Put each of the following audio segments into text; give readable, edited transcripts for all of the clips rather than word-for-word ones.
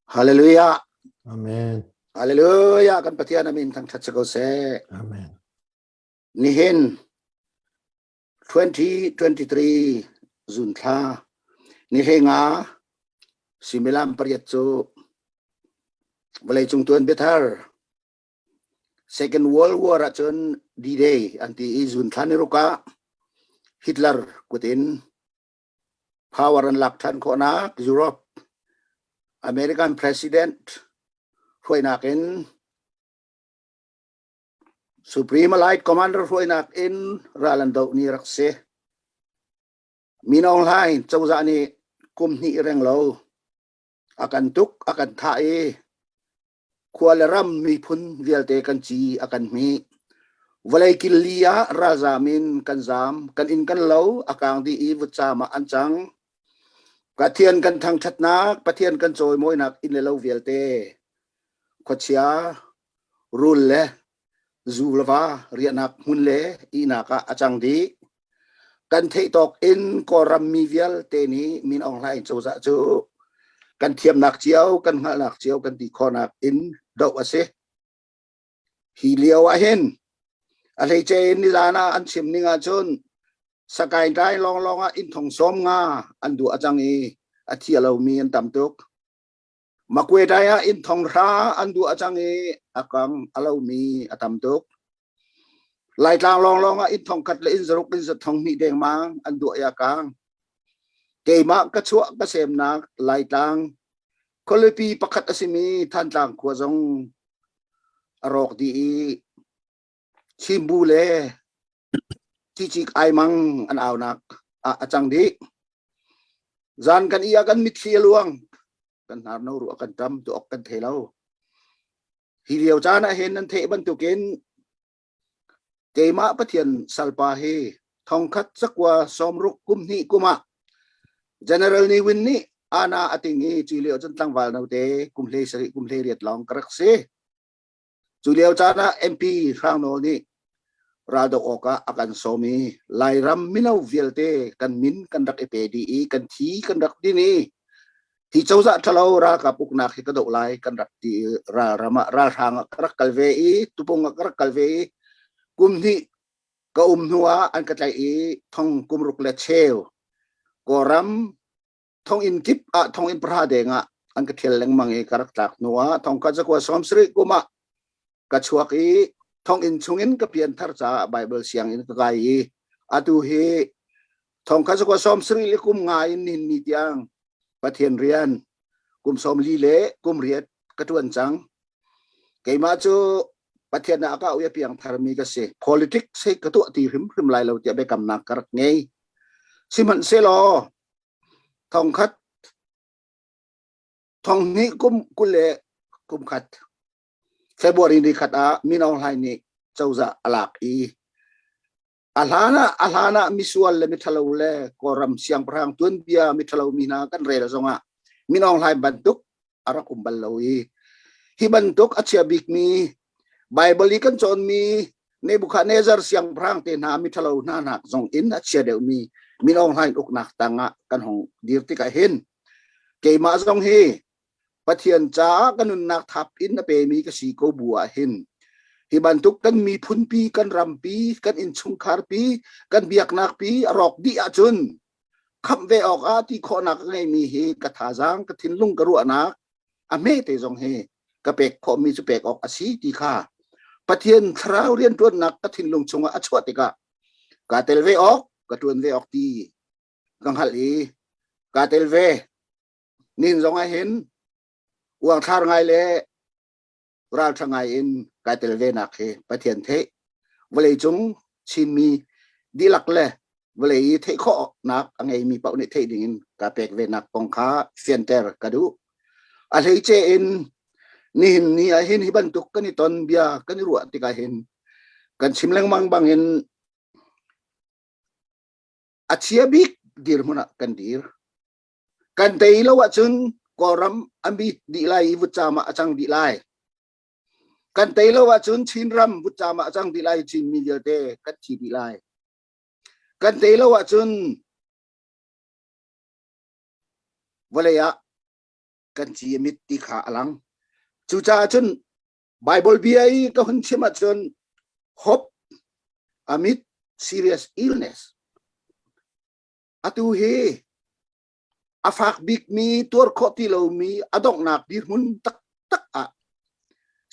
Hallelujah. Amen. Hallelujah. Kan Pathian amin thangthat si ko seh. Amen. Nihin 2023 June thla ni hlenga suimilam pariat cu vawleicung tuan biathar Second World War ahcun D-Day an ti i June thla ni ruk ah Hitler kut in power an lak ṭhan khawhnak Europe American President hruainak in Supreme Allied Commander hruainak in ral an doh ni rak si. Min Aung Hlaing cozah nih kum hnih reng lo a kan tuk a kan thah i Khua le ram miphun vialte kan ci a kan hmih. Vawlei kil li ah ralzaam in kan zaam, kan inn kan lo a kaang dih i vutcaam ah an cang. Pathian kan thangṭhatnak, Pathian kan cawimawinak inn le lo vialte khuachia, rul le zu le va riahnak hmun le ihnak ah a cang dih. Kan theih tawk in Kawlram mi vialte nih Min Aung Hlaing cozah cu kan thiamnak cio, kan hngalhnak cio, kan ti khawhnak in doh a si. Hi lio ah hin a hleice in nizan ah an chim ning ahcun Sakaing tlai lawnglawng ah inn thong sawm nga an duh a cang i a thi a lomi an tam tuk. Makwe dai ah inn thong hra an duh a cang i a kang a lomi a tam tuk. Laitlang lawnglawng ah inn thong khat le inn zaruk inn zathong hnih dengmang an duah i a kang. Keimah ka chuah ka semnak Laitlang khualipi pakhat a simi Thantlang khua zong a rawk dih i Chimbu le Cicik Aimang an aunak ah a cang dih. Zan kan i ah kan mitthli a luang. Kan hnar no ruah kan ṭam tu ok kan thei lo. Hi lio caan ah hin nan theih bantukin keimah Pathian salpa hi thongkhat cakua sawmruk kum hnih kum ah General Ni Win nih ana a ting i cu lio cun tlangval note kum hlei sarih kum hlei riat lawng ka rak si. Cu lio caan ah MP Hrang Nawl nih raldoh awkah a kan sawm i Lairam mino vialte kan min kan rak i pe dih i kan thi kan rak din i hi cozah ṭhalo ralkap uknak hi ka doh lai kan rak ti i ralram ah ralhrang ah ka rak kal ve i tupung ah ka rak kal ve i kum hnih ka um hnu ah an ka tlaih i thong kum ruk le cheu Kawlram thonginn kip ah thonginn pahra deng ah an ka ṭhial lengmang i ka rak tlak hnu ah thongkhat zakua sawm sarih kum ah ka chuak i thonginn chungin ka pianthar caah Bible sianginn ka kai i atu hi thongkhat zakua sawm sarih le kum nga in nihin ni tiang Pathian rian kum sawm li le kum riat ka ṭuan cang. Keimah cu Pathian ah ka ui a piang tharmi ka si. Politics hi ka tuah ti hrimhrim lai lo tiah biakamnak ka rak ngei. Sihmanhsehlaw thongkhat thonghnih kum kul le kum khat February ni khat ah Min Aung Hlaing nih cozah a lak i a hlan ah a hlan ah misual le mithalo le Kawlram siangpahrang tuanbia mithalo mi hna kan rel zongah Min Aung Hlaing bantuk a rak um bal lo i hi bantuk a chia bikmi Bible i kan cawnmi Nebuchadnezzar siangpahrang te hna mithalo hna nak zong in a chia deuhmi Min Aung Hlaing uknak tangah kan hong dir tikah hin keimah zong hi Pathian caah ka nunnak thap in a pemi ka si ko bu ah hin hi bantuk kan miphunpi kan rampi kan innchungkharpi kan biaknakpi a rawk dih ahcun khamh ve awk ah ti khawhnak ka ngeimi hi ka thazaang ka thinlung ka ruahnak a hme te zong hi ka pek khawhmi cu pek awk a si ti kha Pathian thlarau rianṭuannak ka thinlung chungah a chuah tikah kaa tel ve awk ka ṭuan ve awk ti ka hngalh i kaa tel ve nin zong ah hin uangthlar ngai le ralṭha ngai in kai tel ve nak hi Pathian theih vawleicung Chinmi dihlak le vawlei i theih khawhnak a ngeimi paoh nih theih ding in ka pek ve nak kong kha fianter ka duh. A hleice in nihin ni ah hin hi bantuk kan i ton bia kan i ruah tikah hin kan chim lengmang bangin a chia bik dirhmun ah kan dir. Kan tei lo ahcun Kawlram an bi dih lai i vutcaam ah a cang dih lai. Kan tei lo ahcun Chinram vutcaam ah a cang dih lai i Chinmi vialte kan thi dih lai. Kan tei lo ahcun vawlei ah kan ci a mit ti kha a lang. Cucaah cun Bible bia i ka hun chim ahcun hope amid serious illness. Atu hi a fak bikmi tuar khawh ti lomi a donghnak dirhmun taktak ah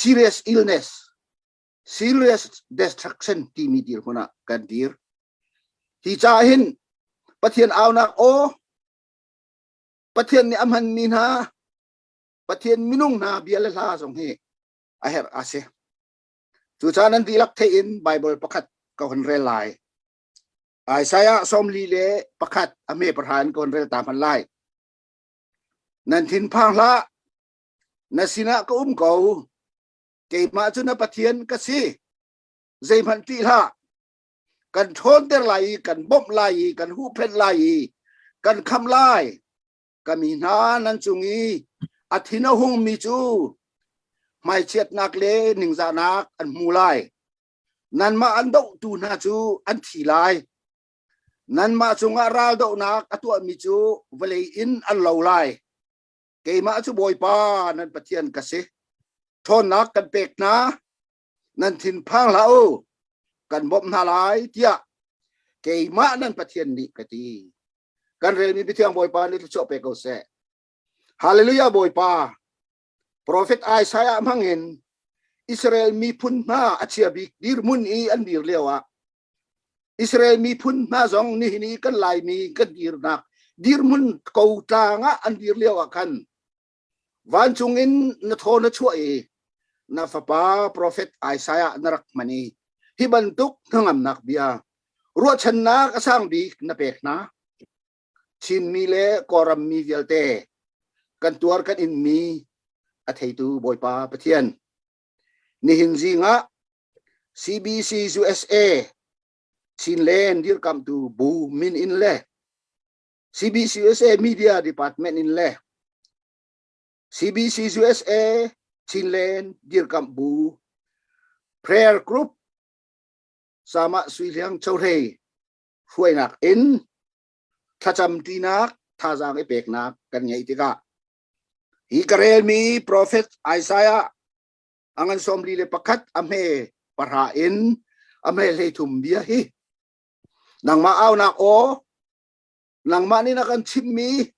serious illness, serious destruction timi dirhmun ah kan dir. Hi ca hin Pathian aunak aw, Pathian nih a hmanmi hna, Pathian minung hna bia le hla zong hi a herh a si. Cucaah nan dihlak theih in Bible pakhat ka hun rel lai. Isaiah 41 a me pahra in ka hun rel ta hman lai. Nan thinphang hlah, na sinah ka um ko. Keimah cu na Pathian ka si. Zeihmanh ṭih hlah. Kan ṭhawnter lai i kan bawmh lai i kan huhphenh lai i kan khamh lai. Ka mi hna nan cung i a thin a hungmi cu hmaichiatnak le ningzahnak an hmu lai. Nanmah an dohtu hna cu an thi lai. Nanmah cungah raldohnak a tuahmi cu vawlei in an lo lai. Keimah cu Bawipa nan Pathian ka si. Ṭhawnnak kan pek hna. Nan thinphang hlah u. Kan bawmh hna lai tiah keimah nan Pathian nih ka ti. Kan relmi biathiang Bawipa nih thluachuah pe ko seh. Hallelujah Bawipa. Profet Isaiah hmangin Israel miphun hna a chia bik dirhmun i an dir lio ah Israel miphun hna zong nihin i kan Laimi kan dirnak dirhmun ko tlang ah an dir lio ah khan vancung in na thaw na chuah i na fapa profet Isaiah na rak hman i hi bantuk hnangamnak bia ruahchannak a sang bik na pek hna. Chinmi le Kawlram mi vialte kan tuar kan inmi a theitu Bawipa Pathian. Nihin zing ah CBC USA Chinland dirkamtu bu min in le CBC USA Media Department in le CBC USA Chinland dirkamh bu Prayer Group Sama Sui Hliang Chohrei hruainak in thlacam ṭinak thazaang i peknak kan ngeih tikah hi ka relmi profet Isaiah a ngan 41 a hme pahra in a hme 13 bia hi nangmah aunak aw nangmah nih na kan chimhmi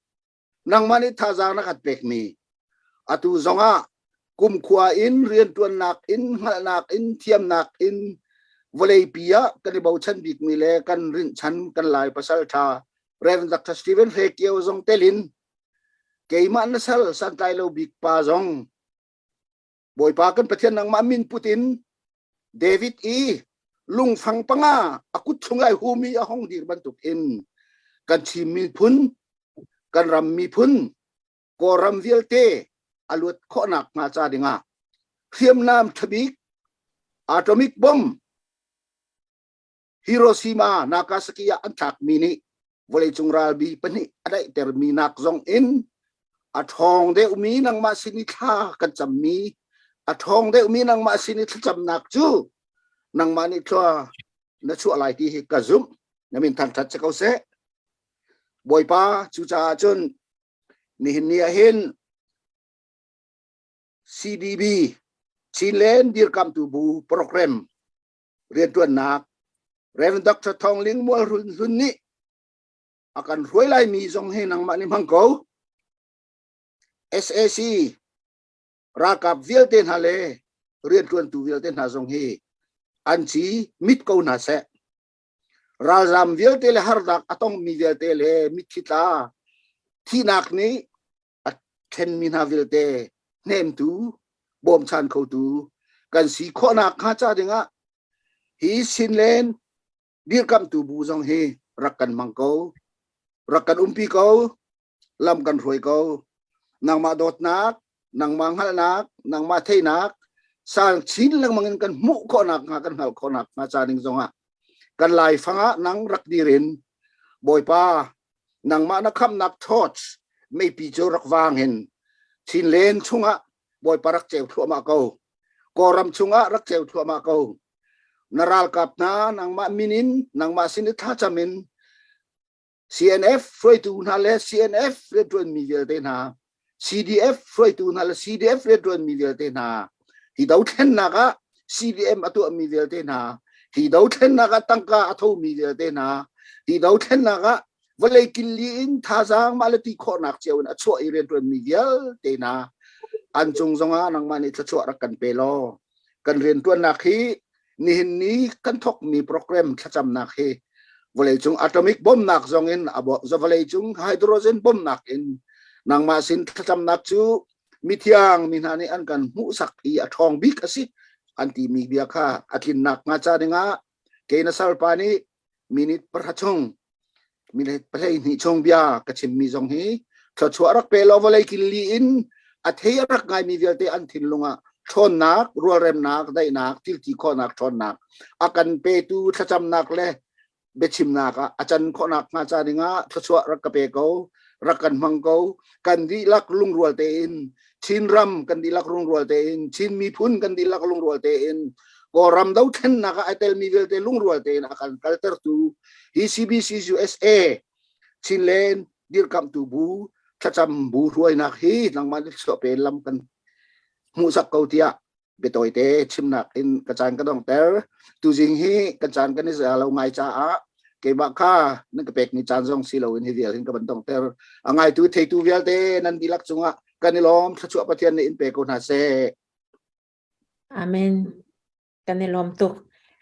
nangmah nih thazaang na kan pekmi atu zongah kumkhua in rianṭuannak in hngalhnak in thiamnak in vawleipi ah kan i bochan bikmi le kan rinhchan kan lai pasal ṭha Rev. Dr. Stephen Hre Kio zong telin keimah na sal santlai lo bik pa zong Bawipa kan Pathian nangmah min put in David i lungfang panga a kut chung ai humi a hong dir bantuk in kan Chin miphun kan ram miphun Kawlram vialte a luat khawhnak hnga ca dingah hriamnam ṭhabik atomic bomb Hiroshima Nagasaki ah an thlakmi nih vawleicung ralbi pahnih a daihtermi nak zong in a ṭhawng deuhmi nangmah sin i thla kan cammi a ṭhawng deuhmi nangmah sin i thlacamnak cu nangmah nih thlua na chuah lai ti hi ka zumh. Na min thangṭhat si ko seh. Bawipa cucaah cun nihin ni ah hin CDB Chinland dirkamtu bu program rianṭuannak Rev. Dr. Thawng Ling Mual Hlun Hlun nih a kan hruai laimi zong hi nangmah nih hmang ko. SAC ralkap vialte hna le rianṭuantu vialte hna zong hi an ci mit ko hna seh. Ralzam vialte le harnak a tongmi vialte le mitthli tla thihnak nih a ṭhenmi hna vialte hnemtu bawmchan khotu kan si khawhnak hnga ca dingah hi Chinland dirkamhtu bu zong hi rak kan hmang ko rak kan umpi ko lam kan hruai ko nangmah dawtnak nangmah hngalhnak nangmah theihnak sang chin lengmang in kan hmuh khawhnak hnga kan hngalh khawhnak hnga ca ding zongah kan laifang ah nang rak dir in Bawipa nangmah na khamnak torch meipi cu rak vang in Chinlen chungah Bawipa rak ceu thluahmah ko Kawlram chungah rak ceu thluahmah ko na ralkap hna nangmah min in nangmah sin i thlacam in CNF hruaitu hna le CNF rianṭuanmi vialte hna. CDF hruaitu hna le CDF rianṭuanmi vialte hna hi dothlennak ah CDM a tuahmi vialte hna hi dothlennak ah tangka a thomi vialte hna hi dothlennak ah vawlei killi in thazaang mah le ti khawhnak cio in a chuah i rianṭuanmi vialte hna an cung zongah nangmah nih thluachuah rak kan pe law kan rianṭuannak hi nihin ni kan thawkmi program thlacamnak hi vawleicung atomic bomnak zong in vawleicung hydrogen bomnak in nangmah sin thlacamnak cu mithiang mi hna nih an kan hmuhsak i a ṭhawng bik a si an timi bia kha a tlinnak hnga ca dingah kei na salpa nih minute pahra chung minute 12 chung bia ka chimmi zong hi thluachuah rak pe law vawlei killi in a thei a rak ngaimi vialte an thinlung ah ṭhawnnak rualremnak daihnak thilti khawhnak ṭhawnnak a kan petu thlacamnak le biachimnak ah a can khawhnak hnga ca dingah thluachuah rak ka pe ko rak kan hmang ko kan dihlak lungrual tein Chinram kan dihlak lungrual tein Chin miphun kan dihlak lungrual tein Kawlram dothlennak ah ai telmi vialte lungrual tein a kan kaltertu hi CBC USA Chinland dirkamhtu bu thlacam bu hruainak hi nangmah nih chuah pe lam kan hmuhsak ko tiah biatawite chimnak in ka caan ka dongter. Tuzing hi kan caan kan i za lo ngai caah keimah kha nan ka pekmi caan zong si loin hi vial hin ka van dongter. A ngaitu theitu vialte nan dihlak cungah kan i lawm thluachuah Pathian nih in pe ko hna seh. Amen. Kan i lawm tuk.